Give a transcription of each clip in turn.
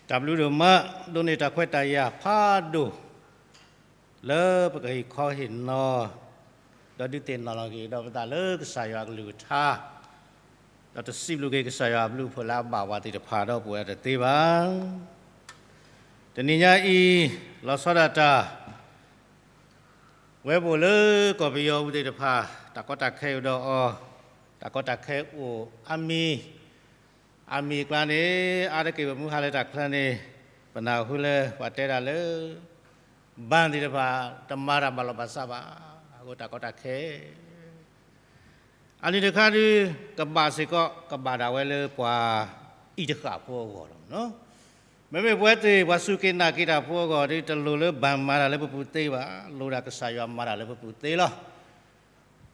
တၢ်ဘျုးဒိၣ်မး, ဒိးန့ၢ်တၢ်ခွဲးတၢ်ယာ်ဖးဒိၣ် လၢပကဟ့ၣ်ခီဟ့ၣ်နီၤ ဒီးဒုးသ့ၣ်နီၣ်လီၤက့ၤဒီးပသးလၢ ကစၢ်ယွၤအကလုၢ်ကထါ, ဒီးတစံးဘျုးက့ၤကစၢ်ယွၤအဘျုးအဖှိၣ်လၢအဘၣ်ဝဲသ့ၣ်တဖၣ်ဒီးပဝဲတသ့ဘၣ်. တနံၤညါအံၤ လီၤဆီဒၣ်တၢ် ဝဲပအိၣ်လၢကီၢ်ပယီၤပူၤသ့ၣ်တဖၣ် တၢ်ကီတၢ်ခဲအိၣ်ဒီးအီၤ, တၢ်ကီတၢ်ခဲအိၣ်အါမံၤ, အါမံၤအကျါန့ၣ် အါတက့ၢ်ပမုၢ်ဟါလၢတၢ်ချၢန့ၣ် ပနၢ်ဟူလၢပှၤတဲဒၣ်လၢ ဘဏ်သ့ၣ်တဖၣ် တမၤတၢ်ဘၣ်လီၢ်ဘၣ်စးဘၣ်, အဃိတၢ်ကီတၢ်ခဲ အနံၤတခါဒုး ကဘၣ်စ့ၢ်ကီး ကဘၣ်ဒၣ်ဝဲလၢပှၤအံၤတဃၣ်ဖိအဂီၢ်လီၤ. မ့မ့ၢ်ပဝဲသ့ၣ် ပှၤစူၢ်က့ၤနာ်က့ၤတၢ်ဖိအဂီၢ်ဒီး တလိၣ်လၢဘၣ်မၤတၢ်လၢပပူၤသ့ဘၣ်, လိၣ်ဒၣ်ကစၢ်ယွၤမၤတၢ်လၢပပူၤသ့လီၤ.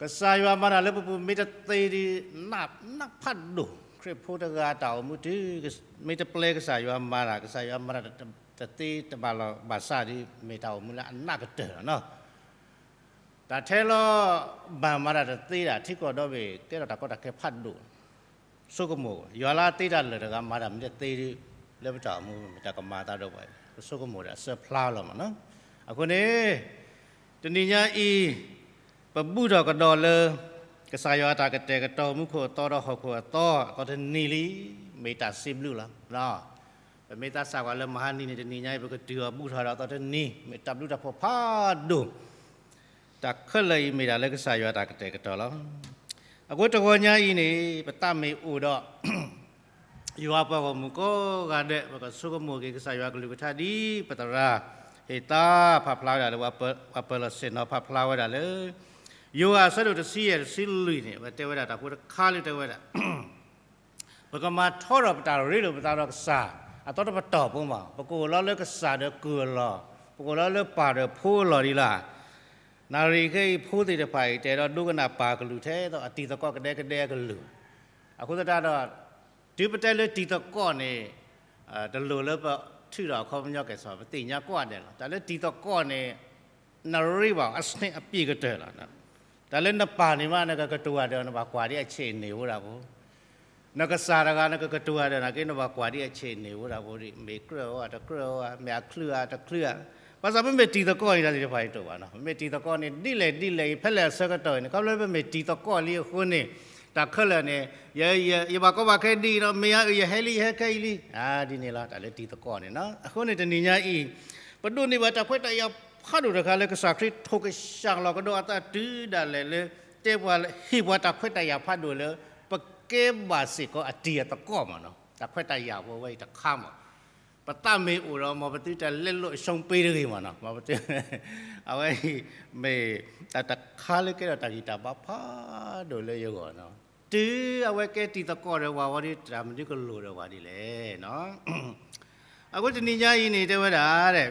ကစၢ်ယွၤမၤတၢ်လၢပပူၤမ့ၢ်တသ့ဒီး နးနးဖးဒိၣ်, ခရံာ်ဖိတဂၤတၢ်အိၣ်မူတုၤ မ့ၢ်တပျဲကစၢ်ယွၤမၤတၢ်, ကစၢ်ယွၤမၤတၢ်တသ့တဘၣ်လီၢ်ဘၣ်စးဒီး မ့ၢ်တၢ်အိၣ်မူလၢအနးကတၢၢ်လီၤနီၤ. တၢ်ထဲလီၤ ဘၣ်မၤတၢ်တသ့ဒၣ် ထံကီၢ်ဒီဘ့ၣ် ကဲထီၣ်တၢ်ကီတၢ်ခဲဖးဒိၣ်, ဆိကမိၣ်, ယွၤလၢအသ့တၢ်လၢာ်တဂၤမၤတၢ်မ့ၢ်တသ့ဒီး လၢပတၢ်အိၣ်မူမ့ၢ်တၢ်ကမၤအသးဒီးပှၤ, ပဆိကမိၣ်ဒီးအစၢဖျါလီၤမးနီၤ. အဃိန့ၣ် တနံၤညါအံၤ ပဘူၣ်ထီၣ်ကဒီးလၢ ကစၢ်ယွၤအတၢ်ကတဲာ်ကတီၤမူခိၣ်အသီဒီးဟီၣ်ခိၣ်အသီ အသီတနံၤလံ, မ့ၢ်တၢ်စံးဘျုးလီၤ. ပမ့ၢ်သးစၢ်ကွၢ်လၢမဟါနံၤန့ၣ် တနံၤညါအံၤ ပကတုၤအီၤဘူၣ်ထီၣ်ဒီးအသီတနံၤ မ့ၢ်တၢ်ဘျုးတၢ်ဖှိၣ်ဖးဒိၣ်, တၢ်ခဲလၢာ်အံၤမ့ၢ်ဒၣ်လၢကစၢ်ယွၤအတၢ်ကတဲာ်ကတီၤလီၤ. အဃိတဂီၤညါအံၤန့ၣ် ပသးမ့ၢ်အိၣ်ဒီး ယွၤပှၤဂီၢ်မုၢ်ကိးဂၤဒဲး ပကဆိကမိၣ်က့ၤကစၢ်ယွၤကလုၢ်ကထါဒ်ပသရၣ် ဟ့ၣ်သါဖးဖျါဝဲဒၣ်လၢ ပှၤပၢၤလီၢ်ဆ့ၣ်နီၤဖးဖျါဝဲဒၣ်လၢ ယိၤဟၣ်အဆၢဒိၣ်တဆံယဲၢ်တဆံလွံၢ်န့ၣ် ပတဲဝဲဒၣ်တၢ်ဖိတခါလၢတဲဝဲဒၣ် ပကမၤထီထီၣ်ပတၢ်ရ့လိာ်ပသးဒီးကစၢ် အသီတပတီၢ်ဖိမး ပကအိၣ်လီၤလၢကစၢ်ဒီးကုၢ်အလီၢ်, ပကအိၣ်လီၤလၢပၢ်ဒီးဖိအလီၢ်ဒ်လီၤ. နၣ်ရံၣ်ခဲအံၤဖိသ့ၣ်တဖၣ်အံၤ တအဲၣ်ဒိးဒိကနၣ်ပၢ်ကလုၢ်ထဲသိးအတံၤသကိးကဒဲကဒဲအကလုၢ်, အဃိသတးဒီး တုၤပတဲလၢတံၤသကိးန့ၣ် တလိၣ်လၢပထုးဒီးအခီပညီကဲၣ်ဆိး ပသ့ၣ်ညါကိးဂၤဒဲးလီၤ. တၢ်လၢတံၤသကိးန့ၣ် နရ့ဘၣ်အဆ့အပျ့ၤကတၢၢ်လီၤ. တၢ်လၢနပၢ်န့ၣ်မး နကကတိၤဂၤဒဲး နဘၣ်ကွၢ်ဒ်အဆ့ၣ်န့ၣ်အိၣ်ဒၣ်ဖိ, နကစၢ်တဂၤ နကကတိၤဂၤဒဲးနာ်က့ နဘၣ်ကွၢ်ဒ်အဆ့ၣ်န့ၣ်အိၣ်ဒၣ်ဖိဒီး မ့ၢ်ကြၢးအီၤဧါ တကြၢးအီၤဧါ, မ့ၢ်အချုးဧါ တချုးဧါ. ဘၣ်ဆၣ်ပမ့ၢ်တံၤသကိးန့ၣ် တၢ်သ့ၣ်တဖၣ်အံၤတအိၣ်ဘၣ်နီၤ. ပမ့ၢ်တံၤသကိးန့ၣ် ဒ်လဲၣ်ဒ်လဲၣ်အံၤ ဖဲလဲၣ်အဆၢကတီၢ်အံၤန့ၣ် ခီဖျိပမ့ၢ်တံၤသကိးလံအဃိန့ၣ် တၢ်ခဲလၢာ်န့ၣ် ယဘၣ်ကီဘၣ်ခဲဒ်အံၤဒီး မ့ၢ်ယၤအုၣ်ယဟဲလံယဟဲခဲအံၤလံ, ဒ်န့ၣ်လီၤ. တၢ်လၢတံၤသကိးန့ၣ်နီၤ. အဃိန့ၣ်တနံၤညါအံၤ ပဒိးန့ၢ်ဘၣ်တၢ်ခွဲးတၢ်ယာ်ဖးဒိၣ်တခါလၢကစၢ်ခရံာ်ထိၣ်ကဆှၢလီၤကဒီးအသးတုၤဒၣ်လဲာ်လၢ တဲပှၤဟ့ၣ်ပှၤတၢ်ခွဲးတၢ်ယာ်ဖးဒိၣ်လၢ ပကဲဘၣ်စ့ၢ်ကီးအတံၤအသကိးမးနီၤ. တၢ်ခွဲးတၢ်ယာ်ဖိဝဲအံၤတခါမး ပသးမ့ၢ်အိၣ်ဒီး မ်ပသုတလဲလိာ်အရှုံးပေးတဂ့ၤမးနီၤ. မ်ပသု အဝဲအံၤ မ့ၢ်တၢ်တခါလၢကဲထီၣ်တၢ်ဂံၢ်တၢ်ဘါဖးဒိၣ်လၢယဂီၢ်နီၤ. တုၤအဝဲကဲတံၤသကိးဒီးပှၤဝံၤဒီး တၢ်မနုၤကလိၣ်ဒီးပှၤဒ်လဲၣ်နီၤ. အဃိတနံၤညါအံၤန့ၣ် တဲဝဲဒၣ်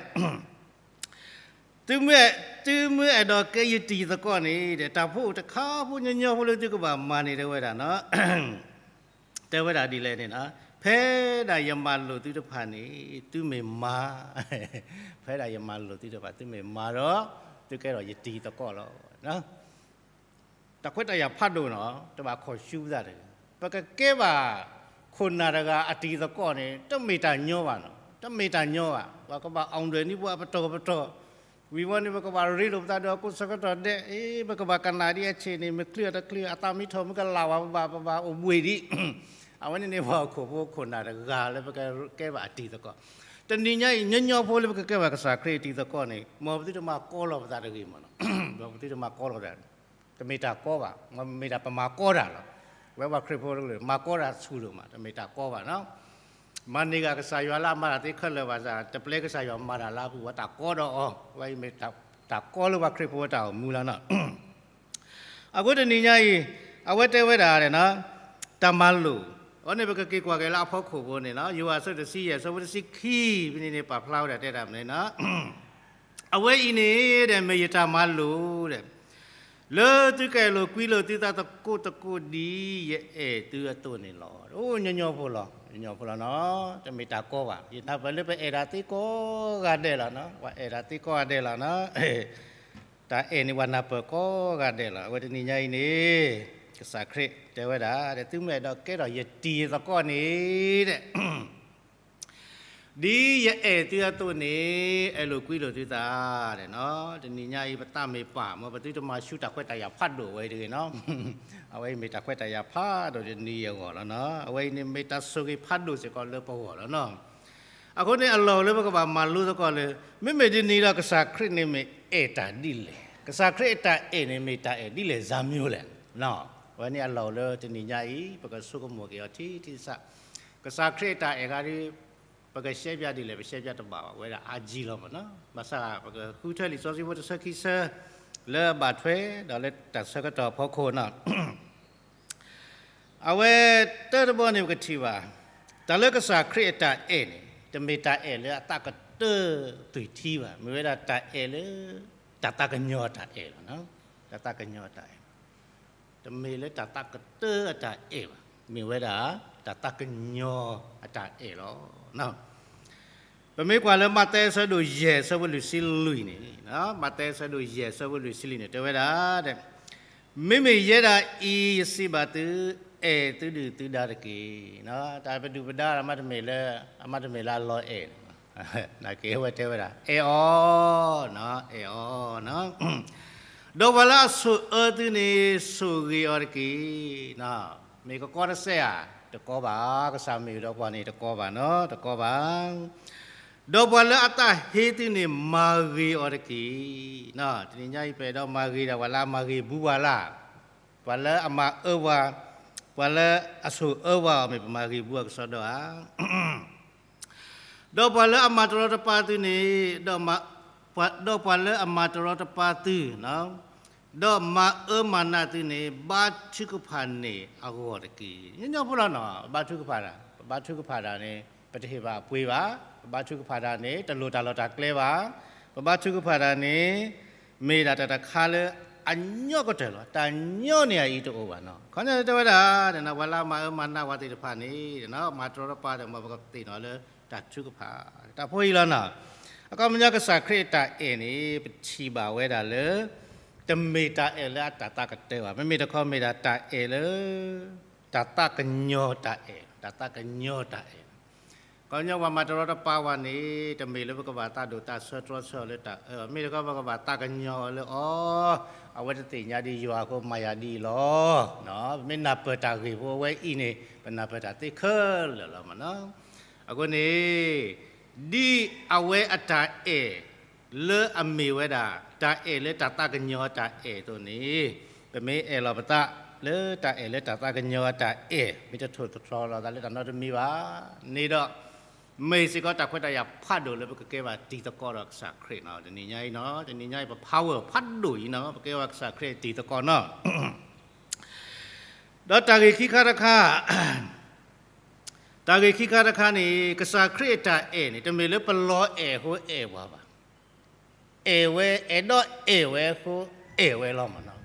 သုမ့ၢ်အဲၣ်ဒိးကဲယတံၤသကိးန့ၣ် တၢ်ဖိအိၣ်တခါဖိညီညီဖိလၢသုကဘၣ်မၤန့ၣ် တဲဝဲဒၣ်နီၤ. တဲဝဲဒၣ်ဒ်လဲၣ်န့ၣ်နီၤ, ဖဲဒၣ်ယမၤလိာ်သုတဖၣ်န့ၣ် သုမ့ၢ်မၤ, ဖဲဒၣ်ယမၤလိာ်သုတဖၣ် သုမ့ၢ်မၤဒီး သုကဲထီၣ်ယတံၤသကိးလီၤ. တၢ်ခွဲးတၢ်ယာ်ဖးဒိၣ်နီၤ တဘၣ်ခီၣ်ဆူပသးတဂ့ၤ. ပကကဲဘၣ်ခိၣ်နၢ်တဂၤအတံၤသကိးန့ၣ် တမ့ၢ်တၢ်ညီဘၣ်နီၤ, တမ့ၢ်တၢ်ညီဘၣ်. ပကဘၣ်အိၣ်ဒွဲၣ်နံၣ်ပှၤပတီၢ်ပတီၢ်, ဝံၤဝဲန့ၣ် ပကဘၣ်ရ့လိာ်ပသးဒီးအကိးဆၢကတီၢ်ဒဲး, အ့ ပကဘၣ်ကနၣ်ဒ်အဆ့ၣ်န့ၣ် မ့ၢ်ချုးအတချုး အသးမ့ၢ်ထီၣ်မ့ၢ်ကလၢ်ဝဲ ပဘၣ် ပဘၣ်အိၣ်ဘှံးဒံး အဝဲန့ၣ်န့ၣ် ပှၤဟီၣ်ခိၣ်ဖိခိၣ်နၢ်တဂၤလၢပကကဲဘၣ်အတံၤသကိး. တနံၤညါအံၤ ညီညီဖိလၢပကကဲဘၣ်ကစၢ်ခရံာ်အတံၤသကိးန့ၣ် မ်ပသုတမၤကီလီၤပသးတဂ့ၤမးနီၤ. မ်ပသုတမၤကီလီၤပသး တမ့ၢ်တၢ်ကီဘၣ်, မ့ၢ်ဒၣ်ပမၤကီတၢ်လီၤ. ဝဲပှၤခရံာ်ဖိတကလုာ် မၤကီတၢ်ဆူၣ်ဒိၣ်မး တမ့ၢ်တၢ်ကီဘၣ်နီၤ. မၤန့ၢ်ဂ့ၤကစၢ်ယွၤလၢအမၤတၢ်သ့ခဲလၢာ်ဘၣ်ဆၣ် တပျဲကစၢ်ယွၤမၤတၢ်လၢအပူၤ ဝဲတၢ်ကီဒီးအီၤ, ဝဲအံၤမ့ၢ်တၢ်ကီလၢပှၤခရံာ်ဖိတၢ်အိၣ်မူလီၤနီၤ. အဃိတနံၤညါအံၤ အဝဲတဲဝဲဒၣ်နီၤ, တၢ်မၤလိာ်, အဝဲန့ၣ်ပကက့ၤကွၢ်က့ၤလၢအဖီခိၣ်ဖိန့ၣ်နီၤ, ယိၤဟၣ်အဆၢဒိၣ်တဆံယဲၢ် အဆၢဖိတဆံခံ ဖဲန့ၣ်န့ၣ် ပာ်ဖျါဝဲဒၣ်တဲဒၣ်မနုၤနီၤ အဝဲအံၤန့ၣ်ဒီး မ့ၢ်ယတၢ်မၤလိာ်ဒီး လၢသုကအဲၣ်လိာ်ကွံလိာ်သုသးသကိးသကိးဒ် ယအဲၣ်သုအသိးန့ၣ်လီၤ. အိ ညီညီဖိလီၤ, ညီညီဖိလီၤနီၤ, တမ့ၢ်တၢ်ကီဘၣ်. ယနၢ်ပၢၢ်လၢပအဲၣ်ဒၣ်သ့ကိးဂၤဒဲးလီၤနီၤ, ပှၤအဲၣ်ဒၣ်သ့ကိးဂၤဒဲးလီၤနီၤ. တၢ်အဲၣ်န့ၣ်ပှၤနၢ်ပၢၢ်ကိးဂၤဒဲးလီၤ. အဝဲတနံၤညါအံၤန့ၣ် ကစၢ်ခရံာ်တဲဝဲဒၣ် ဒီးသုမ့ၢ်အဲၣ်ဒိးကဲထီၣ်ယတံၤသကိးန့ၣ်ဒီး ဒ်ယအဲၣ်သုအသိးန့ၣ် အဲၣ်လိာ်ကွံလိာ်သုသး တနံၤညါအံၤ ပသးမ့ၢ်ပာ် မ်ပသုတမၤဆူတၢ်ခွဲးတၢ်ယာ်ဖးဒိၣ်ဝဲတဂ့ၤနီၤ. အဝဲအံၤမ့ၢ်တၢ်ခွဲးတၢ်ယာ်ဖးဒိၣ်တနံၤအဂီၢ်လီၤနီၤ. အဝဲအံၤန့ၣ်မ့ၢ်တၢ်ဆိၣ်ဂ့ၤဖးဒိၣ်စ့ၢ်ကီးလၢပဂီၢ်လီၤနီၤ. အဃိန့ၣ် အလီၢ်လၢပကဘၣ်မၤလိသကိးလၢ မ့မ့ၢ်ဒ်န့ၣ်ဒီး ကစၢ်ခရံာ်န့ၣ်မ့ၢ်အဲၣ်တၢ်ဒ်လဲၣ်, ကစၢ်ခရံာ်အတၢ်အဲၣ်န့ၣ် မ့ၢ်တၢ်အဲၣ်ဒ်လဲၣ် စၢ်မံၤလဲၣ်. အဝဲန့ၣ်အလီၢ်လၢတနံၤညါအံၤ ပကဆိကမိၣ်က့ၤအီၤထံထံဆးဆး. ကစၢ်ခရံာ်အတၢ်အဲၣ်ဂၤဒီး ပကရှဲပၠးဒ်လဲၣ် ပရှဲပၠးတဘၣ်ဘၣ် ဝဲဒၣ်အါကံလီၤမးနီၤ. ဘၣ်ဆၣ်ပကဃုထၢလံာ်စီဆှံဖိတဆၢခံဆၢ လၢအဘၣ်ထွဲ ဒီးလၢတၢ်ဆၢကတီၢ်အဖီခိၣ်နီၤ. အဝဲတၢတဘီန့ၣ် ပကထံၣ်ဘၣ် တၢ်လၢကစၢ်ခရံာ်အတၢ်အဲၣ်န့ၣ် တမ့ၢ်တၢ်အဲၣ်လၢအသးကတၢၢ်သွံၣ်ထံဘၣ်. မ့ၢ်ဝဲဒၣ်တၢ်အဲၣ်လၢ တၢ်သးကညီၤအတၢ်အဲၣ်လီၤ. တၢ်သးကညီၤအတၢ်အဲၣ် တမ့ၢ်လၢတၢ်သးကတၢၢ်အတၢ်အဲၣ်ဘၣ်. မ့ၢ်ဝဲဒၣ် တၢ်သးကညီၤအတၢ်အဲၣ်လီၤ. ပမ့ၢ်ကွၢ်လၢမးသဲအဆၢဒိၣ်ယဲၢ်အဆၢဖိလွံၢ်ဆံလွံၢ်န့ၣ်, မးသဲအဆၢဒိၣ်ယဲၢ်အဆၢဖိလွံၢ်ဆံလွံၢ်န့ၣ် တဲဝဲဒၣ်, မ့မ့ၢ်ယဲဒၣ်အံၤ ယစံးဘၣ်သု, အဲၣ်သုဒုၣ်သုဒါတက့ၢ်. တၢ်ပဒုၣ်ပဒါ အမ့တမ့ၢ်လၢ, အမ့တမ့ၢ်လၢအလီၤအဲၣ်, နာ်က့အဝဲတဲဝဲဒၣ် အဲၣ်အီၤ, အဲၣ်အီၤ. ဒီးပှၤလၢအဆိၣ်အၢသုန့ၣ် ဆိၣ်ဂ့ၤအီၤတက့ၢ်. မ့ၢ်ကကီတစဲးဧါ, တကီဘၣ်, ကစၢ်မ့ၢ်ဒီးပှၤန့ၣ် တကီဘၣ်နီၤ, တကီဘၣ်. ဒီးပှၤလၢအသးဟ့သုန့ၣ် မၤဂ့ၤအီၤတက့ၢ်. တနံၤညါအံၤ ပအဲၣ်ဒိးမၤဂ့ၤဒၣ် ပှၤလၢအမၤဂ့ၤဘူးပှၤလၢ်, ပှၤလၢအမၤအၢပှၤ, ပှၤလၢအဆိၣ်အၢပှၤအီၤ မ့ၢ်ပမၤဂ့ၤဘူးအကစီဒီဧါ. ဒီးပှၤလၢအမၤတရီတပါသုန့ၣ်, ဒီးပှၤလၢအမၤတရီတပါသု, ဒီးမၤအၢမၤနးသုန့ၣ် ဘါထုကဖၣ်န့ၢ်အဂီၢ်တက့ၢ်. ညီညီဖိလီၤနီၤ, ဘါထုကဖၣ်တၢ်, ပဘါထုကဖၣ်တၢ်န့ၣ် ပတဟ့ၣ်ဘၣ်အပှ့ၤဘၣ်, ပဘါထုကဖၣ်တၢ်န့ၣ် တလိၣ်တၢ်လီၢ်တၢ်ကျဲဘၣ်, ပဘါထုကဖၣ်တၢ်န့ၣ် မ့ၢ်ဒၣ်တၢ်တခါလၢအညီကတၢၢ်လီၤ. တၢ်ညီန့ၢ်အအံၤတအိၣ်ဘၣ်နီၤ. ခီညီတဲဝဲဒၣ်, ပှၤလၢအမၤအၢမၤနးပှၤသ့ၣ်တဖၣ်န့ၣ် မၤတရီတပါဒီး မ်ပကသ့ၣ်နီၣ်လၢတၢ်ထုကဖၣ်, တၢ်ဖိအံၤလီၤနီၤ. အခီပညီ ကစၢ်ခရံာ်အတၢ်အဲၣ်န့ၣ် ပထံၣ်ဘၣ်ဝဲဒၣ်လၢ တမ့ၢ်တၢ်အဲၣ်လၢအတၢ်သးကတၢၢ်ဘၣ်, မ့မ့ၢ်တခီမ့ၢ်ဒၣ်တၢ်အဲၣ်လၢ တၢ်သးကညီၤတၢ်အဲၣ်, တၢ်သးကညီၤတၢ်အဲၣ်. ခီပညီပှၤမၤတရီတပါဝဲန့ၣ် တမ့ၢ်လၢပကဘၣ်သးဒိၣ်သးဆၢတြီဆၢအီၤလၢတၢ်အၢ, မ့ၢ်တခီပကဘၣ်သးကညီၤအီၤလၢအီၤ, အဝဲတသ့ၣ်ညါဒံးယွၤအဃိ မၤယၤဒ်အံၤလီၤ. ပမ့ၢ်နၢ်ပၢၢ်တၢ်ဂ့ၢ်ဖိအဝဲအံၤန့ၣ် ပနၢ်ပၢၢ်တၢ်သ့ခဲလၢာ်လီၤမးနီၤ. အဃိန့ၣ် ဒ်အဝဲအတၢ်အဲၣ် လၢအမ့ၢ်ဝဲဒၣ် တၢ်အဲၣ်လၢတၢ်သးကညီၤအတၢ်အဲၣ်အသိးန့ၣ်, ပမ့ၢ်အဲၣ်လီၤပသးလၢတၢ်အဲၣ်လၢတၢ်သးကညီၤအတၢ်အဲၣ်, မ့ၢ်တထိၣ်သတြီၤလီၤသးလၢတၢ်နီတမံၤဘၣ်န့ၣ်ဒီး, မ့ၢ်စ့ၢ်ကီးတၢ်ခွဲးတၢ်ယာ်ဖးဒိၣ်လၢပကကဲဘၣ်တံၤသကိးဒီးကစၢ်ခရံာ်နီၤ. တနံၤညါအံၤနီၤ, တနံၤညါအံၤ ပ power ဖးဒိၣ်အံၤနီၤ, ပကဲဘၣ်ကစၢ်ခရံာ်တံၤသကိးနီၤ. ဒီးတၢ်ဂ့ၢ်ခံခါတခါ တၢ်ဂ့ၢ်ခံခါတခါန့ၣ် ကစၢ်ခရံာ်အတၢ်အဲၣ်န့ၣ် တမ့ၢ်လၢပလီၤအဲၣ်အဃိအဲၣ်ပှၤဘၣ်. အဲၣ်ဝဲ, အဲၣ်ဒိးအဲၣ်ဝဲအဃိ အဲၣ်ဝဲလီၤမးနီၤ.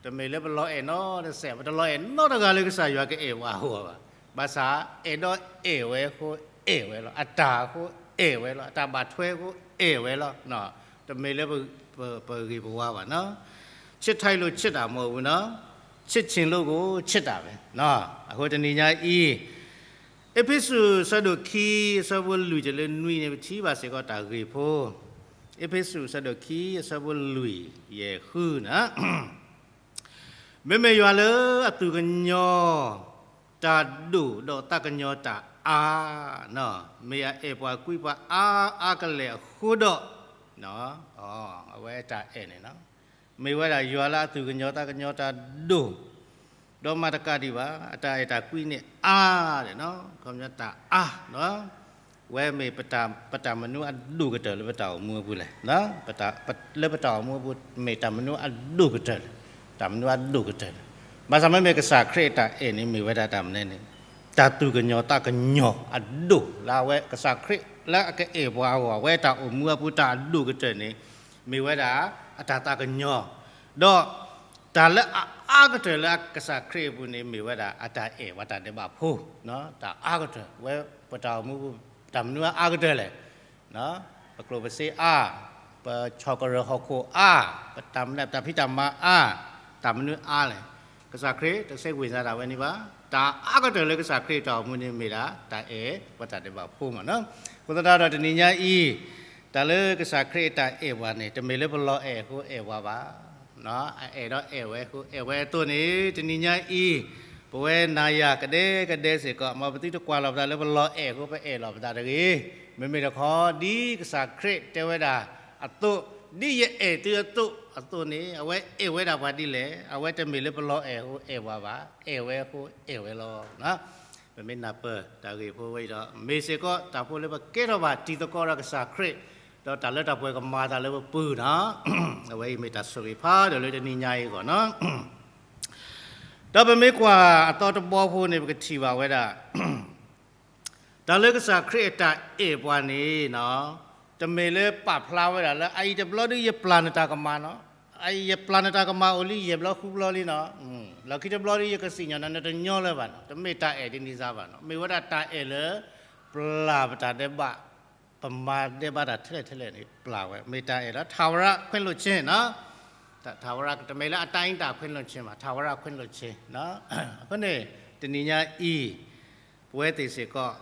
တမ့ၢ်လၢပလီၤအဲၣ်နီတစဲး, ပတလီၤအဲၣ်နီတဂၤလၢကစၢ်ယွၤကအဲၣ်ပှၤအဂီၢ်ဘၣ်. ဘၣ်ဆၣ် အဲၣ်ဒိးအဲၣ်ဝဲအဃိ အဲၣ်ဝဲလီၤ. အတၢ်အဃိ အဲၣ်ဝဲလီၤ. အတၢ်ဘၣ်ထွဲအဃိ အဲၣ်ဝဲလီၤ. တမ့ၢ်လၢပဂ့ၤပဝါဘၣ်နီၤ. ချစ်ထိုက်လို့ချစ်တာမဟုတ်ဘူးနော်, ချစ်ချင်လို့ကိုချစ်တာပဲ. အဃိတနံၤညါအံၤ အ့းဖ့းစူး အဆၢဒိၣ်ခံ အဆၢဖိလွံၢ်တုၤလၢနွံန့ၣ် ပထံၣ်ဘၣ်စ့ၢ်ကီးတၢ်ဂ့ၢ်ဖိ, အ့းဖ့းစူး အဆၢဒိၣ်ခံ အဆၢဖိလွံၢ် ယဲၢ် ဃုန့ၣ်, မ့မ့ၢ်ယွၤလၢအသူၣ်ကညီၤတၢ်ဒိၣ်ဒီးသးကညီၤတၢ်အါ, မ့ၢ်အအဲၣ်ပှၤကွံပှၤအါအါကလဲာ်အဃိဒီး, အဝဲတၢ်အဲၣ်န့ၣ် မ့ၢ်ဝဲဒၣ်ယွၤလၢအသူၣ်ကညီၤသးကညီၤတၢ်ဒိၣ်, ဒီးမၤတကးဒံးဘၣ် အတၢ်အဲၣ်တၢ်ကွံန့ၣ်အါ, ခီပညီတၢ်အါ, ဝဲမ့ၢ်ပတၢ်မနုၤအဒိၣ်ကတၢၢ်လၢပတၢ်အိၣ်မူအပူၤလဲၣ်. လၢပတၢ်အိၣ်မူအပူၤ မ့ၢ်တၢ်မနုၤအဒိၣ်ကတၢၢ်လဲၣ်, တၢ်မနုၤအဒိၣ်ကတၢၢ်လဲၣ်. ဘၣ်ဆၣ်မ့မ့ၢ်ကစၢ်ခရံာ်အတၢ်အဲၣ်န့ၣ် မ့ၢ်ဝဲဒၣ်တၢ်မနုၤန့ၣ်, တၢ်သူၣ်ကညီၤသးကညီၤအဒိၣ်လၢအဝဲကစၢ်ခရံာ်လၢအကအဲၣ်ပှၤအဂီၢ် အဝဲတၢ်အိၣ်မူအပူၤတၢ်အဒိၣ်ကတၢၢ်န့ၣ် မ့ၢ်ဝဲဒၣ်အတၢ်သးကညီၤ, ဒီး တၢ်လၢအအါကတၢၢ်လၢကစၢ်ခရံာ်အပူၤန့ၣ် မ့ၢ်ဝဲဒၣ်အတၢ်အဲၣ်ပှၤတၢ်ဒဲးဘးဖိ, တၢ်အါကတၢၢ် ဝဲပတၢ်အိၣ်မူပူၤ တၢ်မနုၤအအါကတၢၢ်လဲၣ်. ပကျိၣ်ပစ့အါ, ပဆီၣ်ကရၢၢ်ဟီၣ်ခိၣ်အါ, ပတၢ်မနုၤ ပတၢ်ဖံးတၢ်မၤအါ, တၢ်မနုၤအါလဲၣ်. ကစၢ်ခရံာ်တစဲးဝ့ၤစးဒၣ်ဝဲန့ၣ်ဘၣ်. တၢ်အါကတၢၢ်လၢကစၢ်ခရံာ်တၢ်အိၣ်မူန့ၣ်မ့ၢ်ဒၣ် တၢ်အဲၣ်ပှၤတၢ်ဒဲးဘးဖိမးနီၤ. အဃိသတးဒီးတနံၤညါအံၤ တၢ်လၢကစၢ်ခရံာ်အတၢ်အဲၣ်ပှၤန့ၣ် တမ့ၢ်လၢပလီၤအဲၣ်အဃိအဲၣ်ပှၤဘၣ်. အအဲၣ်ဒီးအဲၣ်ဝဲအဃိအဲၣ်ဝဲအသိးန့ၣ် တနံၤညါအံၤ ပဝဲနၤယၤကဒဲကဒဲစ့ၢ်ကီး မ်ပသုတကွၢ်လီၤပသးလၢပလီၤအဲၣ်အဃိပအဲၣ်လီၤပသးတဂ့ၤ. မ့မ့ၢ်တခီ ဒ်ကစၢ်ခရံာ်တဲဝဲဒၣ်အသိး, ဒ်ယအဲၣ်သုအသိးအသိးန့ၣ် အဝဲအဲၣ်ဝဲဒၣ်ပှၤဒ်လဲၣ်. အဝဲတမ့ၢ်လၢပလီၤအဲၣ်အဃိအဲၣ်ပှၤဘၣ်, အဲၣ်ဝဲအဃိအဲၣ်ဝဲလီၤ. ပမ့ၢ်နၢ်ပၢၢ်တၢ်ဂ့ၢ်ဖိဝဲအံၤဒီး မ့ၢ်စ့ၢ်ကီးတၢ်ဖိလၢပကဲထီၣ်ဘၣ်တံၤသကိးဒီးကစၢ်ခရံာ်, ဒီးတၢ်လၢတၢ်ပှဲၤကမၤအသးလၢပပူၤနီၤ. အဝဲအံၤမ့ၢ်တၢ်ဆိၣ်ဂ့ၤဖးဒိၣ်လၢတနံၤညါအံၤအဂီၢ်နီၤ. ဒီးပမ့ၢ်ကွၢ်အသီတဘီဖိန့ၣ် ပကထံၣ်ဘၣ်ဝဲဒၣ် တၢ်လၢကစၢ်ခရံာ်အတၢ်အဲၣ်ပှၤန့ၣ်နီၤ, တမ့ၢ်လၢပာ်ဖျါဝဲဒၣ်လၢ အအံၤတဘျီဒုးယပျၢ်နတၢ်ကမၣ်နီၤ, အအံၤယပျၢ်နတၢ်ကမၣ်အိၣ်လံယဲၢ်ဘျီဃုဘျီလံနီၤ, လီၢ်ခံတဘျီဒုးယကစံၣ်ညီၣ်နၤ နတညီလၢၤဘၣ်နီၤ, တမ့ၢ်တၢ်အဲၣ်ဒ်န့ၣ်စါဘၣ်နီၤ, မ့ၢ်ဝဲဒၣ်တၢ်အဲၣ်လၢ ပျၢ်ပတၢ်ဒဲးဘး, ပမၤဒဲးဘးတၢ်ထဲလဲၣ်ထဲလဲၣ်န့ၣ် ပျၢ်ဝဲ, မ့ၢ်တၢ်အဲၣ်လၢ ထာဝရခွင့်လွှတ်ခြင်းနီၤ, ထာဝရ တမ့ၢ်လၢအတိုင်းအတာခွင့်လွှတ်ခြင်းဘၣ်, ထာဝရခွင့်လွှတ်ခြင်းနီၤ. အဃိန့ၣ် တနံၤညါအံၤ ပဝဲသ့ၣ်စ့ၢ်ကီး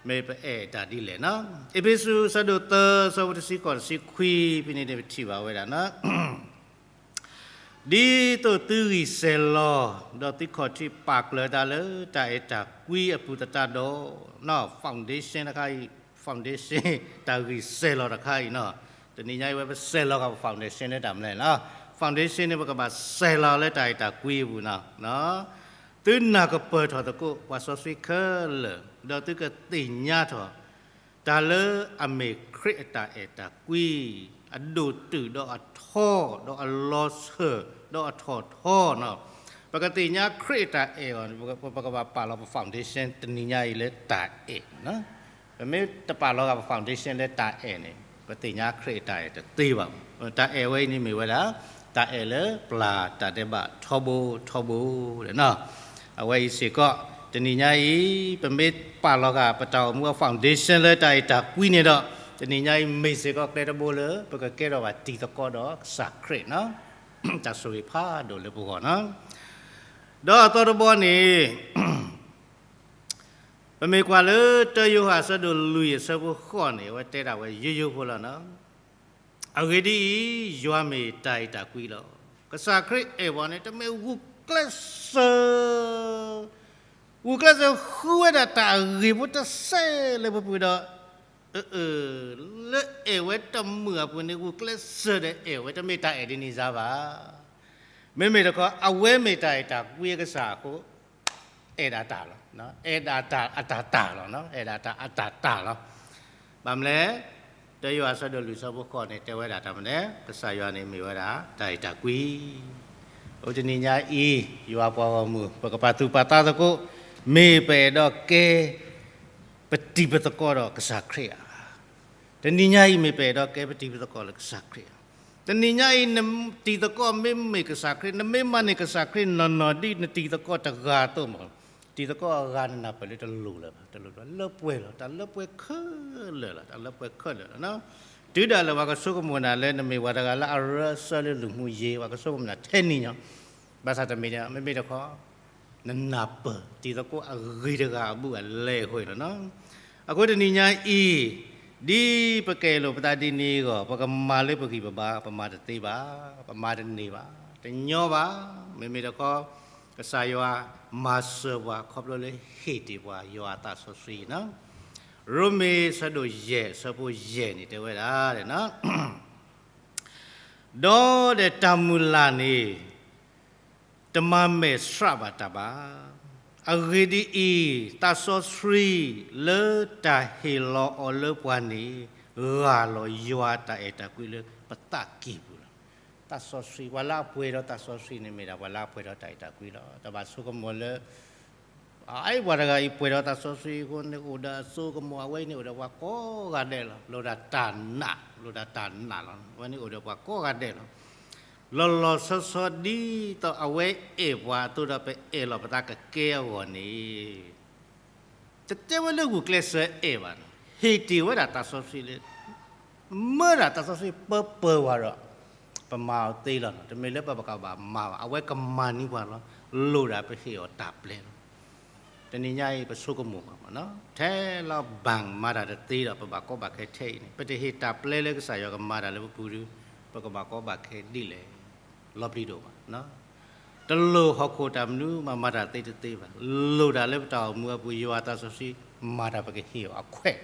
မ့ၢ်ပအဲၣ်တၢ်ဒ်လဲၣ်နီၤ. အ့းဖ့းစူး အဆၢဒိၣ်သၢ အဆၢဖိတဆံဃိး တဆံခွံ ဖဲန့ၣ်န့ၣ် ပထံၣ်ဘၣ်ဝဲဒၣ်နီၤ, ဒ်သိးသုဂံၢ်စဲၤလီၤ, ဒီးသုခီၣ်ထံးပာ်ကျၢၤတၢ်လၢတၢ်အဲၣ်တၢ်ကွံအပူၤသတးဒီး, နီၤ foundation တခါအံၤ, foundation တၢ်ဂံၢ်စဲၤလီၤတခါအံၤနီၤ, တနံၤညါအံၤဝဲပစဲၤလီၤဃာ်ပ foundation လၢတၢ်မနုၤလဲၣ်နီၤ, foundation န့ၣ် ပကဘၣ်စဲၤလီၤလၢတၢ်အဲၣ်တၢ်ကွံအပူၤနီၤ. သုနၢ်ကပၢၢ်ထီၣ်သကိး ပှၤစီဆှံခဲလၢာ်, ဒီးသုကသ့ၣ်ညါထီၣ် တၢ်လၢအမ့ၢ်ခရံာ်အတၢ်အဲၣ်တၢ်ကွံ, အဒိၣ်တုာ်ဒီးအထီ, ဒီးအလီၤဆၢၣ်, ဒီးအထီၣ်ထီနီၤ. ပကသ့ၣ်ညါခရံာ်အတၢ်အဲၣ်အီၤ, ပကဘၣ်ပာ်လီၤပ foundation တနံၤညါအံၤလၢတၢ်အဲၣ်နီၤ. ပမ့ၢ်တပာ်လီၤဃာ်ပ foundation လၢတၢ်အဲၣ်န့ၣ် ပသ့ၣ်ညါခရံာ်အတၢ်အဲၣ်တသ့ဘၣ်. တၢ်အဲၣ်ဝဲအံၤန့ၣ်မ့ၢ်ဝဲဒၣ် တၢ်အဲၣ်လၢပျၢ်တၢ်ဒဲးဘးထီဘိထီဘိနီၤ. အဝဲအံၤစ့ၢ်ကီး တနံၤညါအံၤ ပမ့ၢ်ပာ်လီၤဃာ်ပတၢ်အိၣ်မူအ foundation လၢတၢ်အဲၣ်တၢ်ကွံန့ၣ်ဒီး တနံၤညါအံၤမ့ၢ်စ့ၢ်ကီးကျဲတဘိလၢ ပကကဲထီၣ်ဘၣ်တံၤသကိးဒီးကစၢ်ခရံာ်နီၤ. တၢ်ဆိၣ်ဂ့ၤဖးဒိၣ်လၢပဂီၢ်နီၤ. ဒီးအသီတဘီန့ၣ် ပမ့ၢ်ကွၢ်လၢ တၢယိၤဟၣ်အဆၢဒိၣ်လွံၢ်အဆၢဖိဃိးန့ၣ် အဝဲတဲဒၣ်ဝဲယိယိဖိလီၤနီၤ. အဂ့ၢ်ဒ်အံၤ, ယွၤမ့ၢ်တၢ်အဲၣ်တၢ်ကွံလီၤ. ကစၢ်ခရံာ်အဲၣ်ပှၤန့ၣ် တမ့ၢ်ဂုာ်ကျဲးစၢး, ဂုာ်ကျဲးစၢးဃုဝဲဒၣ်တၢ်ဂ့ၢ်ဖိတစဲးလၢပပူၤဒီး လၢအဲၣ်ဝဲတမုာ်အပူၤန့ၣ် ဂုာ်ကျဲးစၢးဒီးအဲၣ်ဝဲ တမ့ၢ်တၢ်အဲၣ်ဒ်န့ၣ်စါဘၣ်. မ့မ့ၢ်တခီ အဝဲမ့ၢ်တၢ်အဲၣ်တၢ်ကွံအကစၢ်အဃိ အဲၣ်ဒၣ်တၢ်လီၤ. အဲၣ်ဒၣ်တၢ်အတၢ်တၢ်လီၤ. အဲၣ်ဒၣ်တၢ်အတၢ်တၢ်လီၤ. ဘၣ်မနုၤလဲၣ်, တၢယိၤဟၣ်အဆၢဒိၣ်လွံၢ်အဆၢဖိဃိးန့ၣ် တဲဝဲဒၣ်တၢ်မနုၤလဲၣ်, ကစၢ်ယွၤန့ၣ်မ့ၢ်ဝဲဒၣ် တၢ်အဲၣ်တၢ်ကွံ. အိၣ်တနံၤညါအံၤ ယွၤပှၤဂီၢ်မုၢ် ပကပာ်သူၣ်ပာ်သးသကိး မ့ၢ်ပအဲၣ်ဒိးကဲ ပတံၤပသကိးဒီးကစၢ်ခရံာ်ဧါ. တနံၤညါအံၤမ့ၢ်ပအဲၣ်ဒိးကဲပတံၤပသကိးလၢကစၢ်ခရံာ်ဧါ. တနံၤညါအံၤ နတံၤသကိးမ့မ့ၢ်ကစၢ်ခရံာ်, နမ့ၢ်မၤန့ၢ်ကစၢ်ခရံာ်နီၢ်နီၢ်ဒ်နတံၤသကိးတဂၤအသိးမး, တံၤသကိးအဂၤနနၢ်ပၢၢ်လၢတလိၣ်လၢၤဘၣ်, တလိၣ်လၢပှဲၤလီၤ, တၢ်လၢပှဲၤခဲလၢာ်လီၤ, တၢ်လၢပှဲၤခဲလၢာ်လီၤ. တုၤဒၣ်လဲာ်ပှၤကဆိကမိၣ်နၤလၢနမ့ၢ်ပှၤတဂၤလၢအရၢအစၢလၢလူၤမူယ့ၤ, ပှၤကဆိကမိၣ်နၤထဲန့ၣ်ညီ, ဘၣ်ဆၣ်တမ့ၢ်န့ၣ် မ့မ့ၢ်တခီ နနၢ်ပၢၢ်တံၤသကိးအဂ့ၤတဂၤအဘူးအလဲအဃိန့ၣ်လီၤ. အဃိတနံၤညါအံၤ ဒ်ပကအဲၣ်လိာ်ပသးဒ်န့ၣ်အဂီၢ် ပကမၤလၢပဂံၢ်ပဘါ ပမၤတသ့ဘၣ်, ပမၤတန့ၢ်ဘၣ်, တညီဘၣ်. မ့မ့ၢ်တခီ ကစၢ်ယွၤမၤစၢၤပှၤခီဖျိလၢဟ့ၣ်တ့ၢ်ပှၤယွၤအသးစီဆှံန့ၣ်လီၤ. ရိမ့ၤအဆၢဒိၣ်ယဲၢ်အဆၢဖိယဲၢ်န့ၣ်တဲဝဲဒၣ် ဒီးဒီးတၢ်မုၢ်လၢ်န့ၣ် တမၤမဲာ်ဆှးဘၣ်တၢ်ဘၣ်. အဂ့ၢ်ဒ်အံၤ, သးစီဆှံလၢတၢ်ဟ့ၣ်လီၤအီၤလၢပှၤန့ၣ် ဂၢ်လီၤယွၤအတၢ်အဲၣ်တၢ်ကွံလၢပသးကံၢ်ပူၤလီၤ. သးစီဆှံ, ပှၤလၢအပှဲၤဒီးသးစီဆှံန့ၣ်မ့ၢ်ဒၣ် ပှၤလၢအပှဲၤဒီးတၢ်အဲၣ်တၢ်ကွံလီၤ. တဘၣ်ဆိကမိၣ်လၢ အအံၤပှၤတဂၤအံၤပှဲၤဒီးသးစီဆှံအဃိန့ၣ် အိၣ်ဒီးအစိကမီၤ, အဝဲန့ၣ်အိၣ်ဒီးပှၤကိးဂၤဒဲးလီၤ. လိၣ်ဒၣ်တၢ်နာ်, လိၣ်ဒၣ်တၢ်နာ်လီၤ. အဝဲန့ၣ်အိၣ်ဒီးပှၤကိးဂၤဒဲးလီၤ. လီၤလီၤဆီဆီဒ်သိးအဝဲအဲၣ်ပှၤအသိးဒီး ပအဲၣ်လီၤပသးကကဲအဂီၢ်န့ၣ် တတဲဝဲလၢဂုာ်ကျဲးစၢးအဲၣ်ဘၣ်န့ၣ်, ဟ့ၣ်တ့ၢ်ဝဲဒၣ်သးစီဆှံလၢ မၢဒၣ်သးစီဆှံပၢပၢၤဝဲဒီး ပမၤအီၤသ့လီၤနီၤ, တမ့ၢ်လၢပကဘၣ်မၤဘၣ်, အဝဲကမၤန့ၢ်ပှၤလီၤ. လိၣ်ဒၣ်ပဟ့ၣ်အီၤတၢ်ပျဲလီၤ. တနံၤညါအံၤ ပဆိကမိၣ်ဘၣ်မးနီၤ, ထဲလီၤဘၣ်မၤတၢ်တသ့ဒီး ပဘၣ်ကီဘၣ်ခဲထဲအံၤန့ၣ် ပတဟ့ၣ်တၢ်ပျဲလၢကစၢ်ယွၤကမၤတၢ်လၢပပူၤဒီး ပကဘၣ်ကီဘၣ်ခဲဒ်လဲၣ်. လီၤပျံၤဒိၣ်မးနီၤ. တလိၣ်ဟီၣ်ခိၣ်တၢ်မနုၤမၤမၤတၢ်သ့တသ့ဘၣ်. လိၣ်ဒၣ်လၢပတၢ်အိၣ်မူအပူၤ ယွၤသးစီဆှံမၤတၢ် ပကဟ့ၣ်အီၤအခွဲး.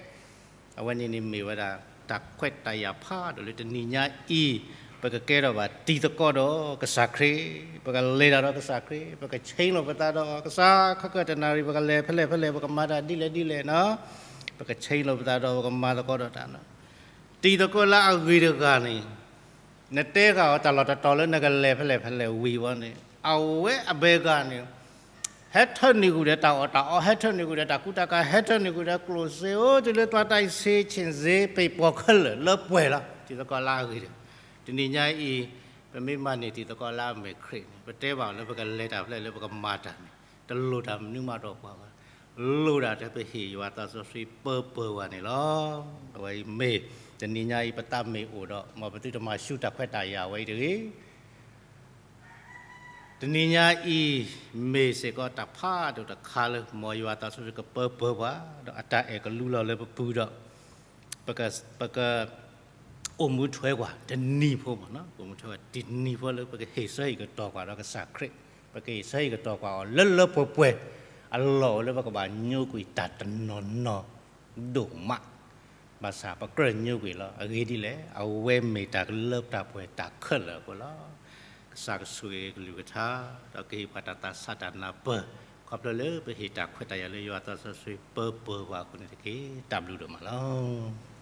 အဝဲန့ၣ်န့ၣ်မ့ၢ်ဝဲဒၣ် တၢ်ခွဲးတၢ်ယာ်ဖးဒိၣ်လၢတနံၤညါအံၤ ပကကဲထီၣ်ဘၣ်တံၤသကိးဒီးကစၢ်ခရံာ်, ပကလဲၤတၢ်ဒီးကစၢ်ခရံာ်, ပကဆ့လိာ်ပသးဒီးကစၢ်, ခဲကတနၣ်ရံၣ် ပကလဲၤဖဲလဲၣ်ဖဲလဲၣ်, ပကမၤတၢ်ဒ်လဲၣ်ဒ်လဲၣ်နီၤ, ပကဆ့လိာ်ပသးဒီး ပကမၤသကိးဒီးတၢ်နီၤ. တံၤသကိးလၢအဂ့ၤတဂၤန့ၣ် နတဲဃာ်အီၤတၢ်လီၢ်တတီၤလၢနကလဲၤဖဲလဲၣ်ဖဲလဲၣ်ဝံၤဝဲန့ၣ် အဝဲအဘဲဂၤန့ၣ် ဟဲထၢနုာ်ကွံာ်ဒီးတၢ်အီၣ်တၢ်အီ, ဟဲထၢနုာ်ကွံာ်ဒီးတၢ်ကူတၢ်ကၤ, ဟဲထၢနုာ်ကွံာ်ဒီးကျိၣ်စ့, အိၣ်တုၤလၢ သွားတိုက်ဆေးခြင်းစ့ ပ့ၢ်ပီၢ်ခဲလၢာ်လၢပှဲၤလီၤ. တံၤသကိးလၢအဂ့ၤဒီး တနံၤညါအံၤ ပမ့ၢ်မၤန့ၢ်တံၤသကိးလၢအမ့ၢ်ခရံာ်န့ၣ် ပတဲဘၣ်အီၤလၢပကလဲၤတၢ်ဖဲလဲၣ်လၢပကမၤတၢ်န့ၣ် တလိၣ်တၢ်မနုၤမးဒီးပှၤဘၣ်. လိၣ်ဒၣ်တၢ်ပဟ့ၣ်ယွၤသးစီဆှံပၢပၢၤဝဲန့ၣ်လီၤ. အဝဲအံၤမ့ၢ် တနံၤညါအံၤ ပသးမ့ၢ်အိၣ်ဒီး မ်ပသုတမၤဆူၣ်တၢ်ခွဲးတၢ်ယာ်ဝဲအံၤတဂ့ၤ. တနံၤညါအံၤ မ့ၢ်စ့ၢ်ကီးတၢ်ဖးဒိၣ်တခါလၢ မ်ယွၤသးစီဆှံကပၢပၢၤပှၤ ဒီးအတၢ်အဲၣ်ကလူလီၤလၢပပူၤဒီး ပက ပက အိၣ်မူထွဲကွၢ်တနံၤဖိမးနီၤ, အိၣ်မူထွဲကွၢ်တနံၤဖိလၢပကဟ့ၣ်ဆၢဟ့ၣ်ကတီၤကွၢ်ဒီးကစၢ်ခရံာ်, ပကဟ့ၣ်ဆၢဟ့ၣ်ကတီၤကွၢ်အီၤလၢလၢပှဲၤပှဲၤ, အလီၢ်အိၣ်လၢပကဘၣ်ညိကွံာ်တၢ်တနီၤနီၤဒိၣ်မး ဘၣ်ဆၣ်ပကြၢးညိကွံာ်လီၤ. အဂ့ၢ်ဒ်လဲၣ်, အဝဲမ့ၢ်တၢ်လၢတၢ်ပှဲၤတၢ်ခဲလၢာ်အဃိလီၤ. ကစၢ်ကဆိၣ်ဂ့ၤကလုၢ်ကထါ ဒီးကဟ့ၣ်ပှၤတၢ်သးဆးတၢ်နၢ်ပၢၢ် ခီဖျိလၢပဟ့ၣ်တၢ်ခွဲးတၢ်ယာ်လၢယွၤသးစီဆှံပၢပၢၤပှၤအဃိန့ၣ်တက့ၢ်. တၢ်ဘျုးဒိၣ်မးလီၤ.